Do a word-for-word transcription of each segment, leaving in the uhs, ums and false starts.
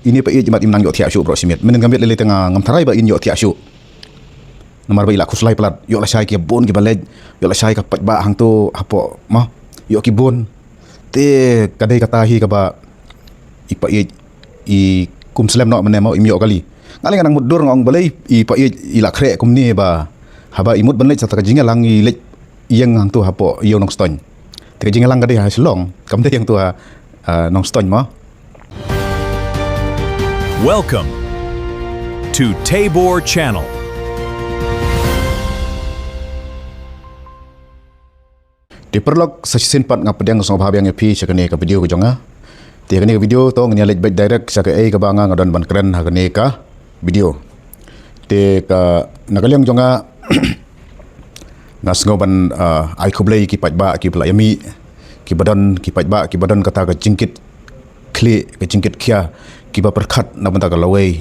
ine i paieit imat im nang ïohthiah shuh baroh shi miet. Mynnin ka miet lei lei te nga ngam tharai ba in ïohthiah shuh. Namar ba i la khuslai palat, ïoh lashai ki bun kiba leit, ïoh lashai ka paidbah hangto hapoh, mo, ïoh ki bun. Te ka dei kata hi kaba i paieit i kum slem noh mynne, mo, im ïoh kali. Nga lei nga nang mutdur, nga ong balei i paieit i la khreh kumne ba haba i mut ban leit sha kata ka jingïalang i leit ïeng hangto hapoh Ïew Nongstoiñ. Te ka jingïalang ka dei ha Shillong, kam dei hangto ha, ah, Nongstoiñ, mo. Welcome to Tabor Channel. Te paralok, sa shisien pat nga pdiang sngewbha biang ïa phi sha kane ka video ka jong nga. Te kane ka video to ngin ïa leit beit direct sha kaei kaba nga nga don ban kren ha kane ka video. Te ka, na ka liang jong nga, nga sngew ban, ah, ai khublei ki paidbah kiba la ïa mih, kiba don, ki paidbah kiba don kata ka jingkit khlieh, ka jingkit khia, kiba pyrkhat na bynta ka lawei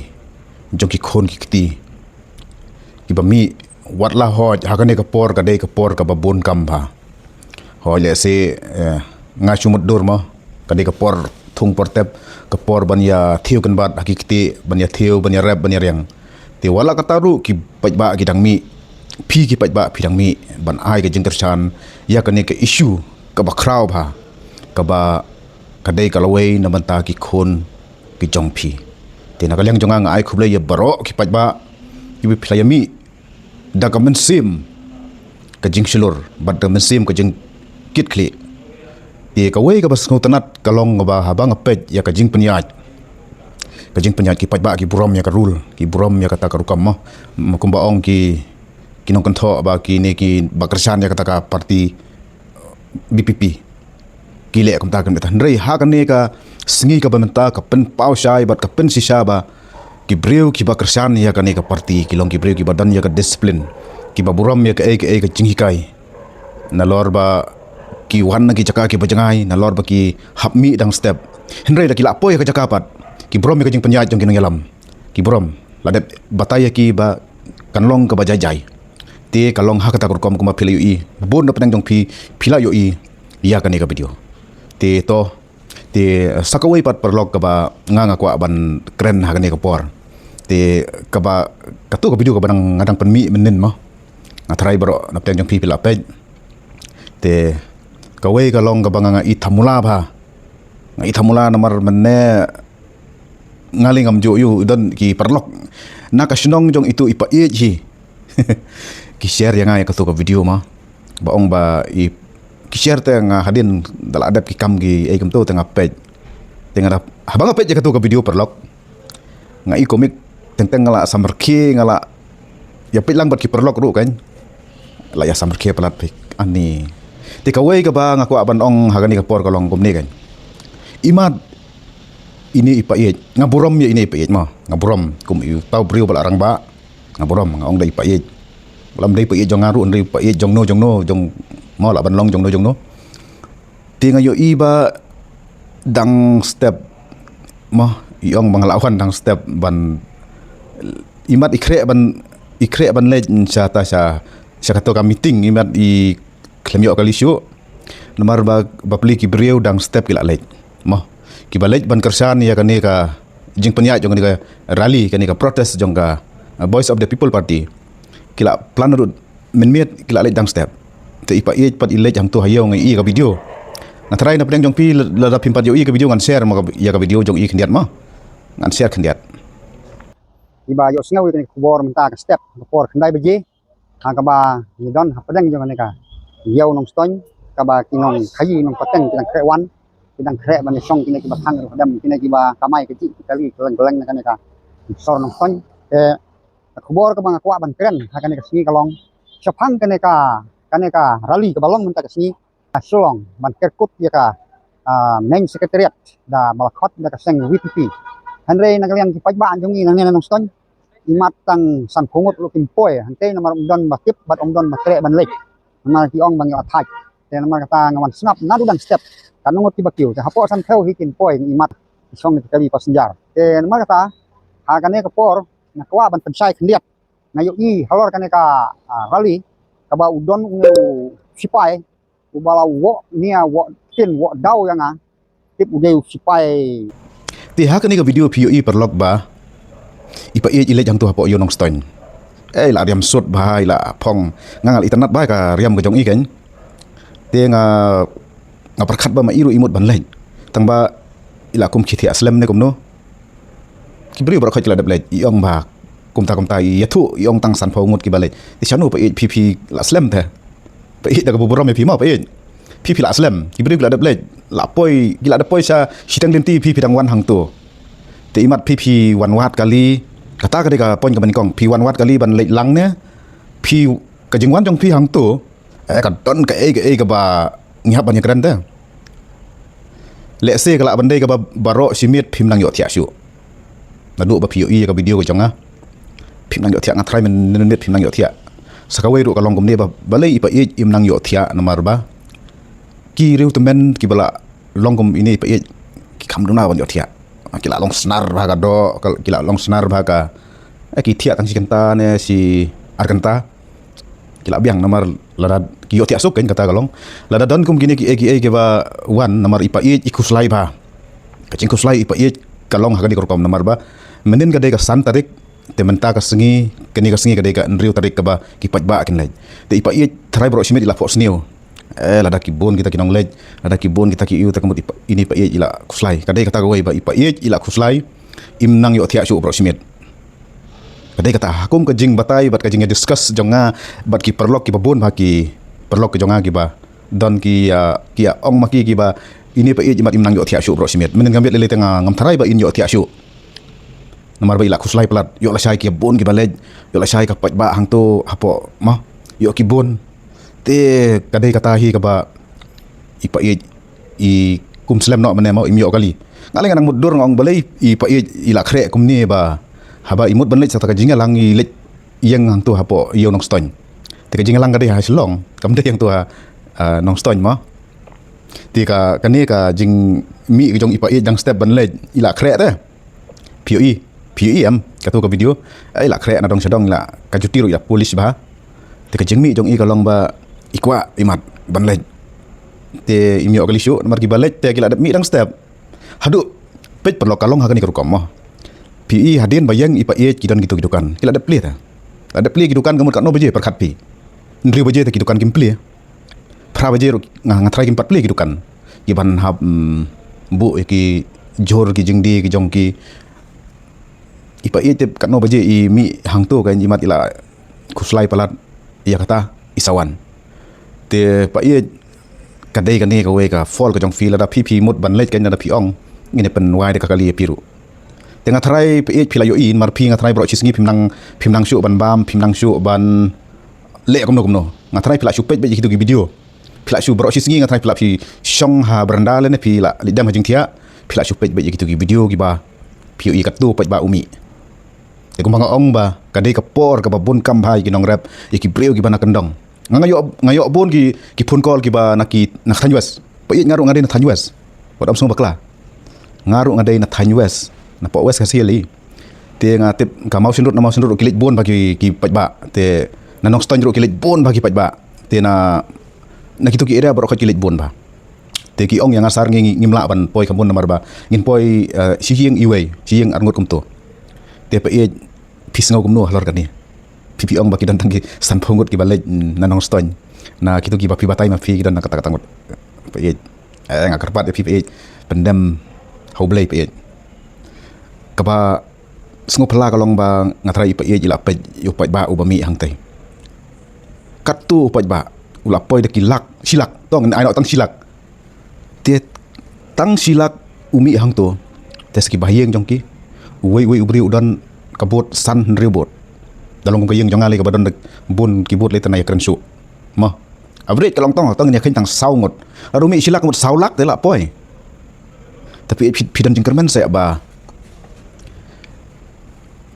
jong ki khun ki kti, kiba mih, wat la hooid ha kane ka por ka dei ka por kaba bun kam bha. Hooid, lehse, eh, nga shu mutdur, mo, ka dei ka por thung por tep, ka por ban ïa thiew kynbat ha ki kti, ban ïa thiew, ban ïa rep, ban ïa riang. Te wat la katta ruh ki paidbah ki dang mih, phi ki paidbah phi dang mih ban ai ka jingkyrshan ïa kane ka issue kaba khraw bha, kaba ka dei ka lawei na bynta ki khun ki jong phi. Te na ka liang jong nga nga ai khublei ïa baroh ki paidbah kiba phi la ïa mih da ka mynsiem ka jingshlur bad da ka mynsiem ka jingkit khlieh. Te kawei kaba sngewtynnat ka long kaba haba nga peit ïa ka jingpynïaid, ka jingpynïaid, ki paidbah ki burom ïa ka rule, ki burom ïa kata ka rukom, mo. Kumba ong ki, ki nongkynthoh ba kine kiba kyrshan ïa kata ka party B P P ki leh kumta kumta. Hynrei ha kane ka sngi kaba mynta ka pynpaw shai bad ka pynshisha ba ki briew kiba kyrshan ïa kane ka party ki long ki briew kiba don ïa ka discipline, kiba burom ïa kaei kaei ka jinghikai. Nalor ba ki wan na ki jaka kiba jngai, nalor ba ki hap mih dang step. Hynrei lada ki la poi ha ka jaka pat, ki burom ïa ka jingpynïaid jong ki nongïalam. Ki burom, la dep batai ïa ki ba kan long kaba jai jai. Te ka long ha kata ka rukom kumba phi la ïohi, bun na pdeng jong phi, phi la ïohi ïa kane ka video. Te to, te sa kawei pat paralok kaba nga nga kwah ban kren ha kane ka por. Te kaba, kato ka video kaba dang, nga dang pynmih mynnin, mo. Nga tharai baroh na pdeng jong phi phi la peit. Te kawei ka long kaba nga nga i thamula bha. Nga i thamula namar mynne nga lei ngam ju ïoh don ki paralok na ka shnong jong itu i paieit hi ki share ïa nga ïa kato ka video, mo. Ba ong ba i, ki share te nga hadien da la dep ki kam kiei kumto te nga peit. Te nga da, haba nga peit ïa kato ka video paralok, nga i kumne, teng teng nga la samrkhie, nga la ïa peit lang bad ki paralok ruh kan. La ïa samrkhie palat phi, ani. Te kawei kaba nga kwah ban ong ha kane ka por ka long kumne kan. Imat ine i paieit, nga burom ïa ine i paieit, mo. Nga burom kum i uta u briew ba la rangbah. Nga burom, nga ong da i paieit. Ba lam dei paieit jong nga ruh, hynrei paieit jongno jongno, jong, mo, lah ban long jongno jongno. Te nga ïohi ba dang step, mo, i ong ba nga la wan dang step ban, imat i khreh ban, i khreh ban leit sha ta sha, sha kato ka meeting, imat i khlem ïoh kali shuh. Namar ba, bapli ki briew dang step ki la leit, mo. Kiba leit ban kyrshan ïa kane ka jingpynïaid jong kane ka rally, kane ka protest jong ka, uh, Voice of the People Party. Ki la plan ruh mynmiet ki la leit dang step. Te i paieit pat i leit hangto ha ïew, nga i ka video. Nga tharai na pdeng jong phi lada phim pat ïohi ka video ngan share ma ka, ïa ka video jong i khyndiat, mo. Ngan share khyndiat. Iba ïohsngew ïa kane ka khubor mynta ka step, ka por khyndai baje. Ha kaba ngi don ha pdeng jong kane ka ïew Nongstoiñ, kaba ki nongkhaïi nongpateng ki dang khreh wan, ki dang khreh ban ïashong kine kiba thang ruh hadem, kine kiba kamai kajih ki kali kylleng kylleng na kane ka sor Nongstoiñ. Te ka khubor kaba nga kwah ban kren ha kane ka sngi ka long shaphang kane ka, kane ka rally kaba long mynta ka sngi, ah, Shillong, ban kerkut ïa ka, ah, main secretariat da ba la khot da ka seng V P P. Hynrei na ka liang ki paidbah jong ngi nangne na Nongstoiñ, imat tang sanphew ngut ruh kim poi, hangtei namar ym don ba tip bad ym don ba treh ban leit. Namar ki ong ba ngi la thait. Te namar kata nga wan sngap naduh dang step, katno ngut kiba kiew. Te hapoh sanphew hi kin poi, imat ki shong ki kali passenger. Te namar kata ha kane ka por nga kwah ban pynshai khyndiat. Nga ïohi halor kane ka, ah, rally kaba u don une u sipai uba la woh nia, woh tin, woh daw ïa nga, tip u dei u sipai. Te ha kane ka video phi ïohi paralok ba i Paieit i leit hangto hapoh ïew Nongstoiñ. Eh, i la riam sut bha, i la phong. Nga nga la itynnad bha ka riam ka jong i keiñ. Te nga nga pyrkhat ba ma i ruh i mut ban leit. Tang ba i la kum ki thiah slem ne kumno. Ki briew baroh khoit ki la dep leit, i ong ba kumta kumta, i ïathuh, i ong tang sanphew ngut kiba leit. Te shano Paieit, phi phi la slem te. Paieit da kaba burom ïa phi mo Paieit. Phi phi la slem, ki briew ki la dep leit, la poi, ki la dep poi sha shiteng lynti, phi phi dang wan hangto. Te imat phi phi wan wad kali, kata ka dei ka point kaba nyngkong, phi wan wad kali ban leit lang ne, phi ka jingwan jong phi hangto, eh, ka don kaei kaei kaba ngi hap ban ïakren te. Lehse ka lah ban dei kaba baroh shi miet phim nang ïohthiah shuh. Naduh ba phi ïohi ïa ka video ka jong nga, phim nang ïohthiah, nga tharai mynnin miet phim nang ïohthiah. Sa kawei ruh ka long kumne ba balei i Paieit im nang ïohthiah namar ba ki riew tymmen kiba la long kum ine i Paieit ki kham duna ban ïohthiah. Ki la long snar bha ka doh, ka, ki la long snar bha ka, eh, ki thiah tang shi kynta ne shi ar kynta. Ki la biang namar lada ki ïohthiah suk keiñ kata ka long. Lada don kum kine kiei kiei kiba wan namar i Paieit i khuslai bha. Ka jingkhuslai i Paieit ka long ha kane ka rukom namar ba mynnin ka dei ka san tarik, te mynta ka sngi, kane ka sngi ka dei ka hynriew tarik kaba ki paidbah kin leit. Te i Paieit tharai baroh shi miet i la phohsniew. Eh, lada ki bun kita ki nongleit, lada ki bun kita ki ïoh, te ka mut i Pa-, ine i Paieit i la khuslai. Ka dei kata kawei ba i Paieit i la khuslai, im nang ïohthiah shuh baroh shi miet. Ka dei kata, ha kum ka jingbatai bad ka jingïadiscuss jong nga bad ki paralok kiba bun bha, ki paralok ki jong nga kiba don ki, ah, ki ïa ong ma ki kiba ine i Paieit imat im nang ïohthiah shuh baroh shi miet. Mynnin ka miet lei lei te nga ngam tharai ba in ïohthiah shuh. Namar ba i la khuslai palat, ïoh lashai ki bun kiba leit, ïoh lashai ka paidbah hangto hapoh, mo, ïoh ki bun. Te ka dei kata hi kaba i Paieit i kum slem noh mynne mo, im ïoh kali. Nga lei nga nang mutdur, nga ong balei i Paieit i la khreh kumne ba haba i mut ban leit sa kata ka jingïalang i leit ïeng hangto hapoh ïew Nongstoiñ. Te ka jingïalang ka dei ha Shillong, kam dei hangto ha, ah, Nongstoiñ mo. Te ka, kane ka jingmih ka jong i Paieit dang step ban leit, i la khreh te. Phi ïohi, phi ïohi em, kato ka video. Eh, i la khreh na dong sha dong, i la ka juti ruh i la polish bha. Te ka jingmih jong i ka long ba i kwah imat ban leit. Te im ïoh kali shuh namar kiba leit te ki la dep mih dang step. Haduh, peit paralok, ka long ha kane ka rukom mo. Phi ïohi hadien ba ïeng i Paieit ki don kito ki dukan, ki la dep plie te. La dep plie ki dukan, ka mut katno baje pyrkhat phi? Hynriew baje te ki dukan kim plie. Phra baje ruh nga, nga tharai kim pat plie ki dukan. Ki ban hap, mm, buh ïa ki jhur ki jingdie ki jong ki. I Paieit te katno baje i mih hangto keiñ, imat i la khuslai palat ïa kata i sa wan. Te Paieit, ka dei kane kawei ka fault ka jong phi, lada phi phi mut ban leit keiñ, lada phi ong ngin ïa pynwai da ka kali ïa phi ruh. Te nga tharai Paieit phi la ïohi, namar phi nga tharai baroh shi sngi phim nang, phim nang shuh ban bam, phim nang shuh ban leh kumno kumno. Nga tharai phi la shu peit beit ïa kito ki video. Phi la shu, baroh shi sngi nga tharai phi la, phi shong ha baranda lane phi la leit dem ha jingthiah, phi la shu peit beit ïa kito ki video kiba phi ïohi katto paidbah u mih. Te kumba nga ong ba ka dei ka por kaba bun kam bha ïa ki nongrep, ïa ki briew kiba na kyndong. Nga, nga ïoh, nga ïoh bun ki, ki phone call kiba na ki, na thaiñ West. Paieit, nga ruh nga dei na thaiñ West. Wat ym sngew bakla. Nga ruh nga dei na thaiñ West, napoh West Khasi Hills. Te nga tip ka Mawshynrut, na Mawshynrut ruh ki leit bun bha ki, ki paidbah. Te na Nongstoiñ ruh ki leit bun bha ki paidbah. Te na, na kito ki area baroh khoit ki leit bun bha. Te ki ong ïa nga sir ngi, ngi, ngim lah ban poi kham bun namar ba ngin poi, eh, shi ïing iwei, shi ïing arngut kumto. Te Paieit, phi sngew kumno halor kane? Phi phi ong ba ki don tang ki sanphew ngut kiba leit, mm, na Nongstoiñ. Na kito kiba phi batai ma phi ki don na kata kata ngut. Paieit. Eh, nga kyrpad ïa phi Paieit. Pyndem ha U Blei Paieit. Kaba sngewphylla ka long ba nga tharai i Paieit i la peit ïa u paidbah uba mih hangtei. Katto u paidbah u la poi da ki lak, shi lak. To ngin ai noh tang shi lak. Te tang shi lak u mih hangto. Te sa ki bahaïing jong ki, uwei uwei u briew u don ka vote san hynriew vote. Da long kum ka ïing jong nga lei kaba don da bun ki vote lei te nga ïakren shuh. Mo. Average ka long tang, tang ngin ïakheiñ tang saw ngut. Lada u mih shi lak, mut saw lak te la poi. Tapi phi, phi don jingkyrmen seh ba,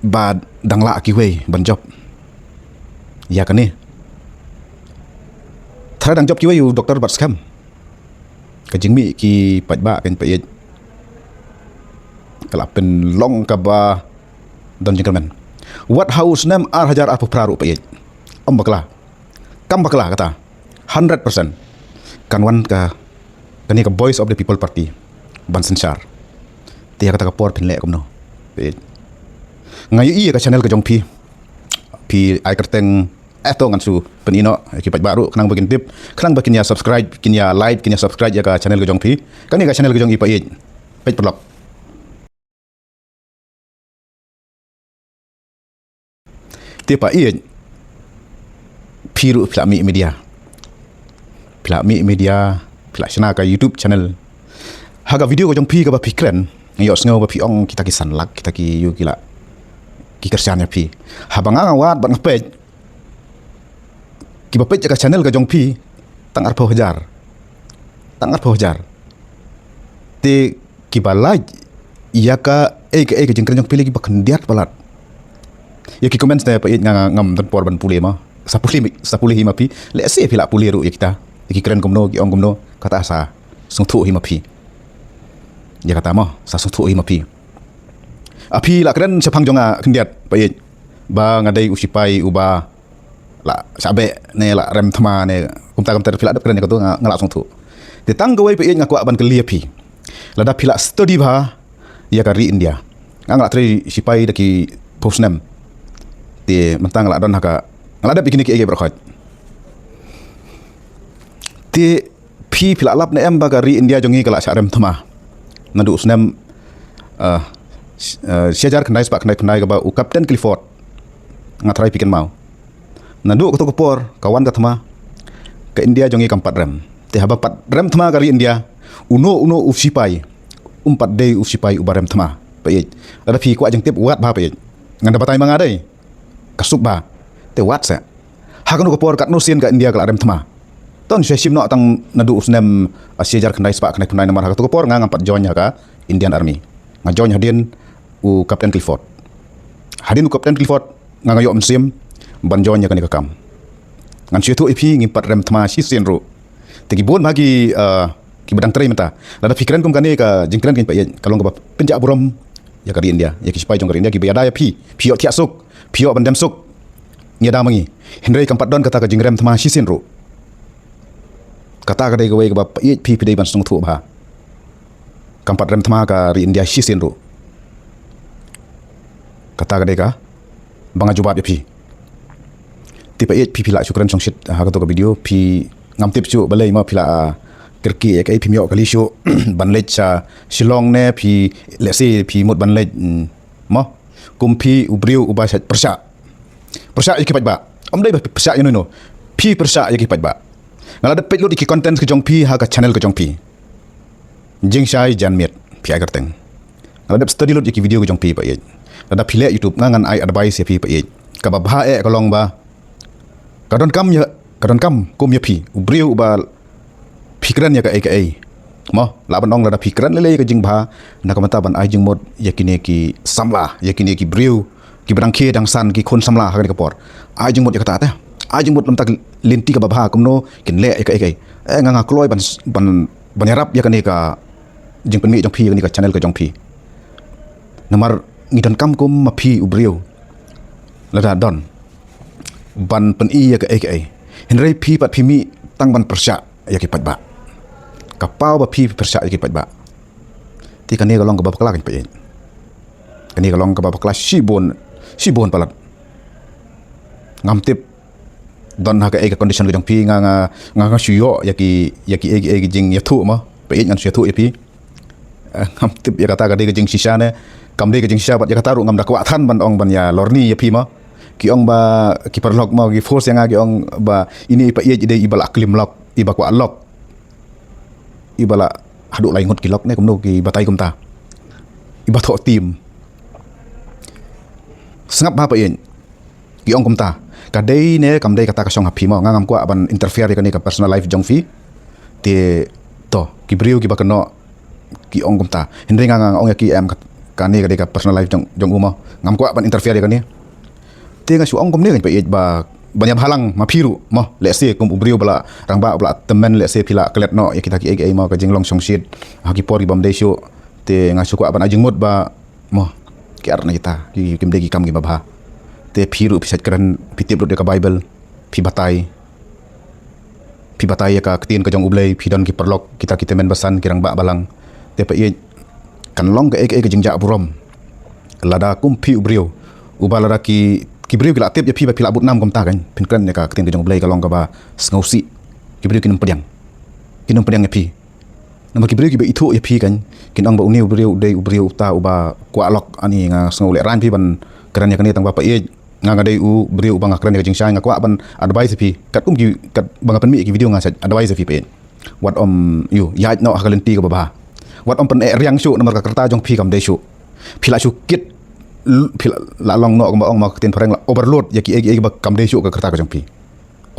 ba dang lah kiwei ban jop ïa kane. Tharai dang jop kiwei u doktor bad skhem. Ka jingmih ki paidbah keiñ Paieit ka la pynlong kaba don jingkyrmen. Wat ha u snem ar hajar arphew phra ruh Paieit, ym bakla, kam bakla kata, hundred percent kan wan ka, kane ka Voice of the People Party ban synshar. Te ïa kata ka por phin leh kumno? Peit. Nga ïohi ïa ka channel ka jong phi. Phi ai kyrteng, eh, to ngan shu pyni noh ïa ki paidbah ruh khnang ba kin tip, khnang ba kin ïa subscribe, kin ïa like, kin ïa subscribe ïa ka channel ka jong phi. Kane ka channel ka jong i, peit. Peit paralok. Te peit, phi ruh phi la mih media. Phi la mih media, phi la shna ka YouTube channel. Ha ka video ka jong phi kaba phi kren, nga ïohsngew ba phi ong kita ki san lak, kita ki ïa ki la, ki kyrshan ïa phi. Haba nga nga wad bad nga peit, kiba peit ïa ka channel ka jong phi tang arphew hajar. Tang arphew hajar. Te kiba like ïa kaei kaei ka jingkren jong phi la kiba khyndiat palat. Ïa ki comments te peit nga, nga ngam don por ban pule ma. Sa pule mi, sa pule hi ma phi. Lehse phi la pule ruh ïa kita. Ïa ki kren kumno, ki ong kumno, kata sa sngewthuh hi ma phi. Ïa kata ma, sa sngewthuh hi ma phi. A phi la kren shaphang jong nga khyndiat, peit, ba nga dei u sipai uba la shah beh ne la rem thma ne, kumta kumta phi la dep kren ïa kato, nga, nga la sngewthuh. Te tang kawei, peit, nga kwah ban kylli ïa phi. Lada phi la study bha ïa ka ri India. Nga, nga la trei sipai da ki phew snem. Te mynta nga la don ha ka, nga la dep ïa kine kiei kiei baroh khoit. Te phi, phi la lap ne em ba ka ri India jong ngi ka la shah rem thma? Naduh u snem, eh, sh-, eh, shi hajar khyndai spah khyndai phew khyndai kaba u Captain Clifford. Nga tharai phi kynmaw. Naduh kato ka por ka wan ka thma, ka India jong ngi kam pat rem. Te haba pat rem thma ka ri India, uno uno u sipai um pat dei u sipai uba rem thma, peit. Lada phi kwah jingtip, wad bha, peit. Ngan da batai ma nga dei. Ka suk bha. Te wad seh. Ha kano ka por, katno sien ka India ka la rem thma? To ngin sa shim noh tang naduh u snem, ah, shi hajar khyndai spah khyndai phew khyndai, namar ha kato ka por nga ngam pat join ha ka Indian Army. Nga join hadien u Captain Clifford. Hadien u Captain Clifford nga, nga ïoh mynsiem ban join ïa kane ka kam. Ngan shu ïathuh ïa phi, ngim pat rem thma shisien ruh. Te ki bun bha ki, eh, kiba dang trei mynta. Lada phi kren kum kane ka jingkren ka, peit, ka long kaba pynjah burom ïa ka ri India, ïa ki sipai jong ka ri India kiba ïada ïa phi. Phi ïoh thiah suk, phi ïoh ban dem suk. Ngi ïada ma ngi. Hynrei kam pat don kata ka jingrem thma shisien ruh. Kata ka dei kawei kaba, peit, phi, phi dei ban sngewthuh bha. Kam pat rem thma ka ri India shisien ruh. Kata ka dei kaba nga jubab ïa phi. Te peit, phi, phi la shu kren shongshit ha kato ka video, phi, ngam tip shuh balei ma phi la, ah, kyrkieh ïa kaei, phim ïoh kali shuh ban leit sha Shillong ne phi, lehse phi mut ban leit, mm, mo. Kum phi u briew uba shait pyrshah. Pyrshah ïa ki paidbah. Ym dei ba pyrshah ïa uno uno. Phi pyrshah ïa ki paidbah. Nga la dep peit lut ïa ki content ka jong phi ha ka channel ka jong phi. Jingshai janmiet, phi ai kyrteng. Nga la dep study lut ïa ki video ka jong phi, peit. Lada phi leh YouTube, nga ngan ai advice ïa phi, peit. Kaba bha eh ka long ba ka donkam ïa, ka donkam kum ïa phi u briew uba phi kren ïa kaei kaei. Mo, lah ban ong lada phi kren lei lei ïa ka jingbha, na ka bynta ban ai jingmut ïa kine ki samla, ïa kine ki briew kiba dang khie dang san, ki khun samla ha kane ka por. Ai jingmut ïa kata te. Ai jingmut na ka bynta ka lynti kaba bha kumno kin leh ïa kaei kaei. Eh, nga, nga kloi ban, ban, ban ïarap ïa kane ka jingpynmih jong phi, ïa kane ka channel ka jong phi. Namar ngi donkam kum ma phi u briew. Lada don ban pyni ïa kaei kaei. Hynrei phi pat phi mih tang ban pyrshah ïa ki paidbah. Ka paw ba phi pyrshah ïa ki paidbah. Te kane ka long kaba bakla, kan peit. Kane ka long kaba bakla shibun, shibun palat. Ngam tip don ha kaei ka condition ka jong phi, nga, nga, nga, nga shu ïoh ïa ki, ïa kiei kiei ki jingïathuh mo. Peit, ngan shu ïathuh ïa phi. Eh, ngam tip ïa kata ka dei ka jingshisha ne kam dei ka jingshisha, bad ïa kata ruh ngam da kwah than ban ong ban ïa lorni ïa phi mo. Ki ong ba ki paralok mo, ki force ïa nga, ki ong ba ine i peit i dei iba la klim lok, iba kwah lok. Iba la haduh lai ngut ki lok ne kumno ki batai kumta. Iba thoh tim. Sngap bha, peit. Ki ong kumta. Ka dei ne kam dei, kata ka shong ha phi mo. Nga ngam kwah ban interfere ïa kane ka personal life jong phi. Te to, ki briew kiba kynnoh ki ong kumta. Hynrei nga, nga ong ïa ki em, kat-, kane ka dei ka personal life jong, jong u mo. Ngam kwah ban interfere ïa kane. Te nga shu ong kumne, kan peit, ba ban ïa bhalang ma phi ruh mo. Lehse kum u briew ba la rangbah, ba la tymmen, lehse phi la klet noh ïa kita kiei kiei mo, ka jinglong shongshit ha ki por kiba ym dei shuh. Te nga shu kwah ban ai jingmut ba mo, ki ar na kita, ki, kim dei ki kam kiba bha. Te phi ruh phi sait kren, phi tip lut ïa ka Bible, phi batai. Phi batai ïa ka ktien ka jong U Blei, phi don ki paralok, kita ki tymmen basan, ki rangbah balang. Te peit, kan long kaei kaei ka jingjah burom. Lada kum phi u briew uba lada ki, ki briew ki la tip ïa phi ba phi la bud nam kumta kan, phin kren ïa ka ktien ka jong U Blei ka long kaba sngewsih. Ki briew kin ym pdiang, kin ym pdiang ïa phi. Namar ki briew kiba ithuh ïa phi kan, kin ong ba une u briew u dei u briew uta uba kwah lok. Ani nga sngew lehraiñ phi ban kren ïa kane, tang ba phi ïeit, nga, nga dei u briew uba nga kren ïa ka jingshai, nga kwah ban advice ïa phi. Katkum ki, kat ba nga pynmih ïa ki video nga sa advice ïa phi, phi ïeit. Wat ym, ïu, ïaid noh ha ka lynti kaba bha. Wat ym pyneh riang shuh namar ka rta jong phi kam dei shuh. Phi la shu kit, l-, phi la, la long noh kumba ong ma ka ktien phareng la overload ïa kiei kiei ba kam dei shuh ka rta ka jong phi.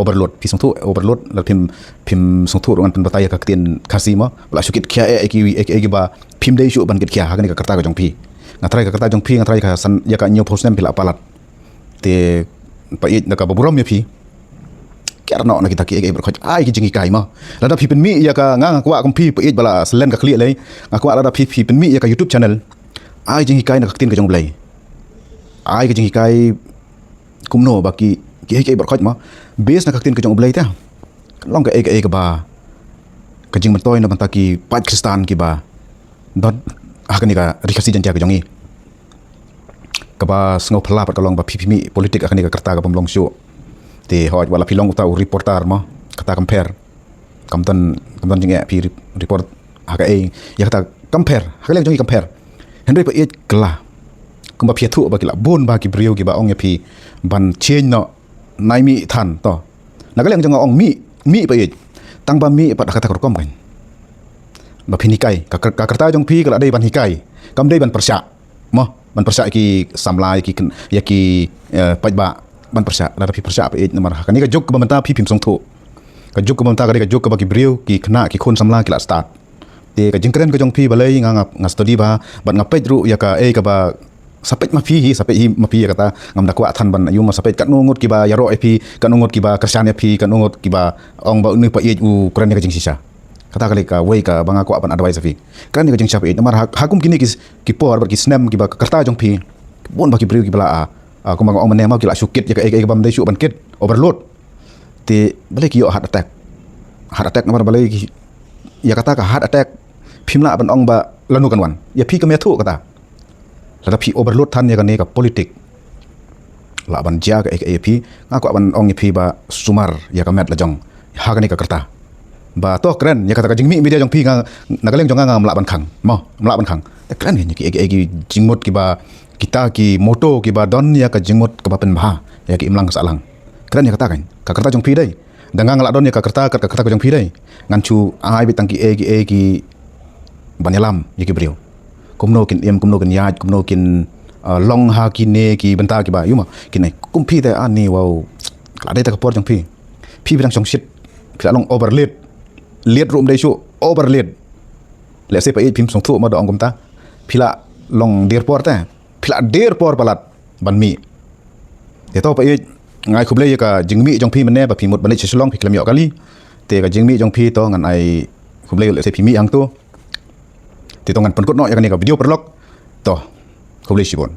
Overload, phi sngewthuh overload, lada phim, phim sngewthuh ruh ngan pynbatai ïa ka ktien Khasi mo. La shu kit khia eh ïa ki, ïa ki, ïa ki ba phim dei shuh ban kit khia ha kane ka rta ka jong phi. Nga tharai ka rta jong phi, nga tharai ka san, ïa ka hynñiewphew snem phi la palat. Te phi ïeit, da kaba burom ïa phi, kiar noh na kita kiei kiei baroh khoit, ai ki jinghikai mo. Lada phi pynmih ïa ka, nga, nga kwah kum phi, phi ïeit, ba la slen ka khlieh lei, nga kwah lada phi, phi pynmih ïa ka YouTube channel, ai jinghikai na ka ktien ka jong U Blei. Ai ka jinghikai kumno ba ki, kiei kiei baroh khoit mo, base na ka ktien ka jong U Blei te. Long kaei kaei kaba, ka jingmyntoi na bynta ki paid Khristan kiba don ha kane ka Ri Khasi Jaiñtia ka jong ngi. Kaba sngewphylla pat ka long ba phi, phi mih politik ha kane ka rta kabym long shuh. Te hooid, wat la phi long uta u reporter mo, kata kam pher. Kam don, kam don jingeh phi re-, report ha kaei, ïa kata kam pher, ha ka liang jong ngi kam pher. Hynrei phi ïeit, kylla, kumba phi ïathuh ba ki la bun bha ki briew kiba ong ïa phi ban change noh, nai mih than to. Na ka liang jong nga ong mih, mih phi ïeit. Tang ba mih pat ha kata ka rukom kan, ba phin hikai. Ka, ka, ka rta jong phi ka la dei ban hikai, kam dei ban pyrshah mo, ban pyrshah ïa ki samla, ïa ki kyn-, ïa ki, eh, paidbah, ban pyrshah. Lada phi pyrshah phi ïeit, namar ha kane ka juk kaba mynta phi, phim sngewthuh. Ka juk kaba mynta ka dei ka juk kaba ki briew, ki khynnah, ki khun samla ki la stad. Te ka jingkren ka jong phi balei nga, nga, nga study bha, bad nga peit ruh ïa kaei kaba, sa peit ma phi hi, sa peit hi ma phi ïa kata, ngam da kwah than ban ïoh ma, sa peit katno ngut kiba ïaroh ïa phi, katno ngut kiba kyrshan ïa phi, katno ngut kiba ong ba une phi ïeit u kren ïa ka jingshisha. Kata ka lei kawei kaba nga kwah ban advice ïa phi. Kren ïa ka jingshisha phi ïeit, namar ha, ha kum kine ki, ki por bad ki snem kiba ka rta jong phi, bun bha ki briew kiba la, ah, ah, kumba nga ong mynne mo, ki la shu kit ïa kaei kaei kabym dei shuh ban kit, overload. Te balei ki ïoh heart attack. Heart attack namar balei ki, ïa kata ka heart attack, phim lah ban ong ba lano kan wan. Ïa phi kam ïathuh kata. Lada phi overload than ïa kane ka politik, lah ban jia kaei kaei ïa phi. Nga kwah ban ong ïa phi ba sumar ïa ka met la jong ha kane ka rta. Ba to kren ïa kata ka jingmih media jong phi, nga, na ka liang jong nga ngam lah ban khang mo, ngam lah ban khang. Te kren ïa kiei kiei ki jingmut kiba, kita ki motto kiba don ïa ka jingmut kaba pynbha ïa ki imlang ka sahlang. Kren ïa kata kan, ka rta jong phi dei. Da nga nga lah don ïa ka rta, ka, ka rta ka jong phi dei, ngan shu ai beit tang kiei kiei ki ban ïalam ïa ki briew. Kumno kin im, kumno kin ïaid, kumno kin, uh, long ha kine ki bynta kiba, ïoh ma, kine kum phi te ani, wow. Ka la dei ta ka por jong phi. Phi, phi dang shongshit. Phi la long over late. Late ruh ym dei shuh, over late. Lehse phi ïeit phim sngewthuh mo da ong kumta. Phi la long der por te. Phi la der por palat ban mih. Te to phi ïeit, nga ai khublei ïa ka jingmih jong phi mynne ba phi mut ban leit sha Shillong, phi khlem ïoh kali. Te ka jingmih jong phi to ngan ai khublei, lehse phi mih hangto. Te to ngan pynkut noh ïa kane ka video paralok. To, khublei shibun.